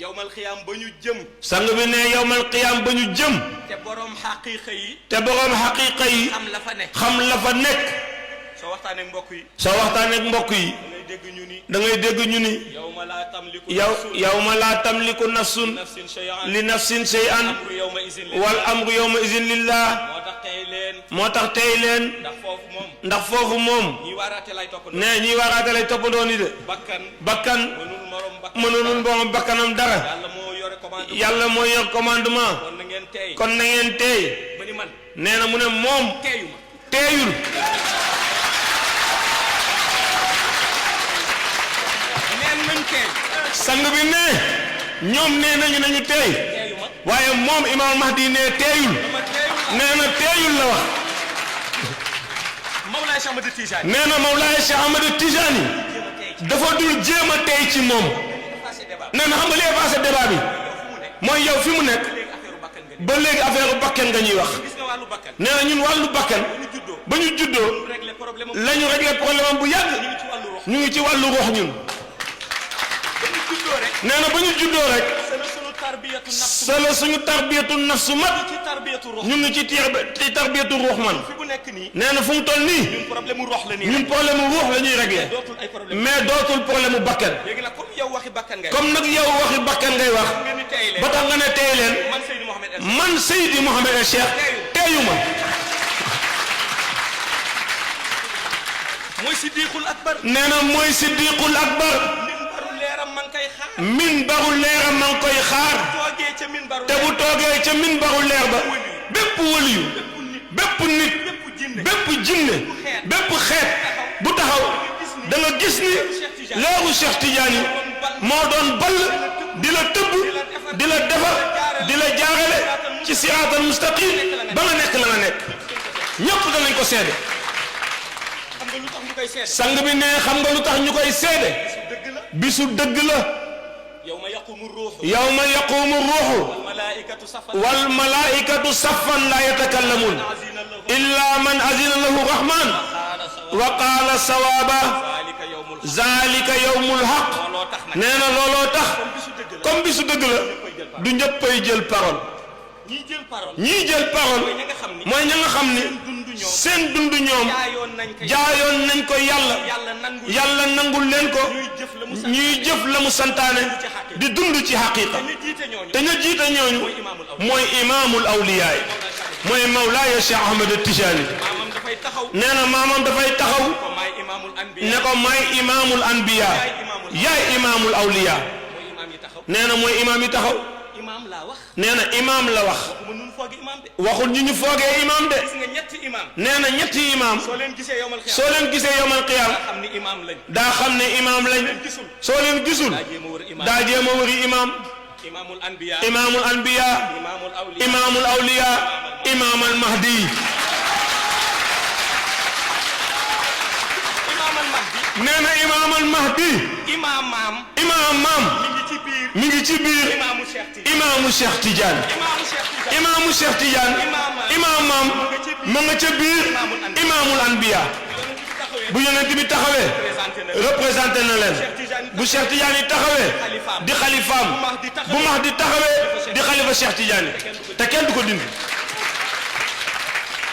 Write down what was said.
yawmal qiyaam ba ñu jëm. sang bi ne yawmal qiyaam ba ñu jëm. te borom xaqiiqa yi. te borom xaqiiqa yi. xam la fa nekk. xam la fa nekk. soo waxtaanee ak mbokk yi. soo waxtaanee ak mbokk yi. da ngay dégg ñu ni. yawma laa tamliku. yawma laa tamliku nafsun li nafsin shay'an wal amru yawma izin lillah. moo tax tey leen. ndax foofu moom. nee ñi waaraate lay toppandoo ni de. bakkan mënulul borom bakkanam dara. yàlla moo yor commandement. kon na ngeen teey. nee na mu ne moom. teeyul. sang bi ne ñoom nee nañu teey waaye moom Imam Mahdi ne teeyul. nee na teeyul la wax. nee na Mawlaay Cheikh Ahmad Tijani dafa dul jéem a teey ci moom. nee na xam nga li passé débat bi mooy yow fi mu nekk ba léegi affaire bakkan nga ñuy wax. nee na ñun wàllu bakkan ba ñu juddoo la ñu réglé problème bu yàgg ñu ngi ci wàllu ruux ñun. nee na ba ñu juddoo rek sala suñu tarbiyatu nafsu mat ñu ngi ci tarbiyatu ruux man. nee na fu mu toll nii ñun problème mu ruux la ñuy réglé mais dootul problème mu bakkan. comme nag yow waxi bakkan ngay wax ba tax nga ne tey leen man Seydi Mouhamed El Cheikh teeyuma. mooy Siddiqul Akbar. nee na mooy Siddiqul Akbar. minbaru leeram ma ngi koy xaar. te bu toogee ca minbaru leer ba bépp waliyu bépp nit bépp jinne bépp xeet bu taxaw da nga gis ni leeru Cheikh Tidiane moo doon ball di la tëbb di la defar di la jaarale ci siraatal mustaqim ba nga nekk la nga nekk. ñëpp danañ ko seede. sang bi ne xam nga lu tax ñu koy seede. bisu dëgg la. yawma yaqumu ruuxu wal malaa'ikatu saffan laa yatakallamuun illaa man azina lahu rahmaan wa qaala sawaaba zaalika yawmul haqq. nee na looloo tax comme bisu dëgg la du ñëppay jël parole. ñii jël parole mooy ña nga xam ni seen dund ñoom jaayoon nañ ko yàlla nangul leen ko ñuy jëf la mu santaane di dund ci xaqiqa. te ñu jiite ñooñu mooy imaamul awliyaa mooy Mawlaaya Cheikh Ahmad Tijani. nee na maamam dafay taxaw ne ko maay imaamul anbiya yaay imaamul awliyaa. nee na mooy imaam yi taxaw. nee na imaam la wax. waxul ñu foogee imaam de. nee na ñetti imaam. soo leen gisee yawmal qiyaam daa xam ne imaam lañ. soo leen gisul daa jéem a wëri imaam. imaamul anbiya imaamul awliya imaamal mahdi. nee na imaamal mahdi. imaam mi ngi ci biir imaamu Cheikh Tidiane. imaamu Cheikh Tidiane imaam maam ma nga ca biir imaamul anbiya. bu yonent bi taxawee représenté na leen. bu Cheikh Tidiane yi taxawee di xalifaam bu Mahdi taxawee di xalifa Cheikh Tidiane te kenn du ko dindi.